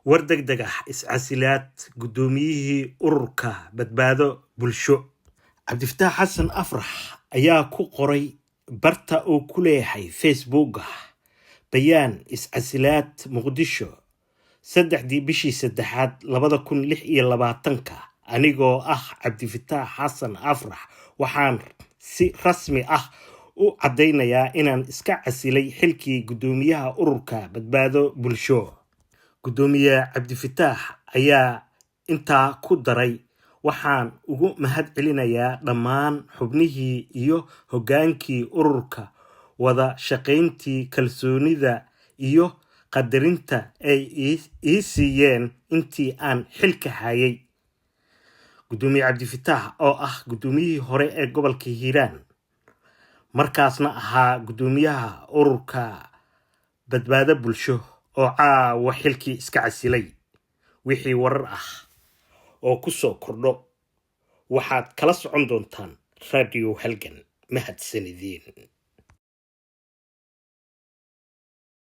War deg deg ah: iscasilaad guddoomiyihii ururka Badbaado Bulsho, Cabdifataax Xasan Afrax, ayaa ku qoray barta uu ku leeyahay Facebooka bayaan iscasilaad: Muqdisho, 3-dii bishii saddexaad 2026-ka. Anigoo ah Cabdifataax Xasan Afrax, waxaan si rasmi ah u caddaynayaa inaan iska casilay xilkii guddoomiyaha ururka Badbaado Bulsho. Guddoomiye Cabdifataax ayaa intaa ku daray: "Waxaan ugu mahad celinayaa dhammaan xubnihii iyo hoggaankii ururka wada shaqayntii, kalsoonida iyo qadarinta ay ii siiyeen intii aan xilka hayay." Guddoomiye Cabdifataax, oo ah guddoomiyihii hore ee gobolka Hiiraan, markaasna ahaa guddoomiyaha ururka Badbaado Bulsho, oo caawa xilkii iska casilay. Wixii warar ah oo ku soo kordho waxaad kala socon doontaan Radio Halgan. Mahadsanideen.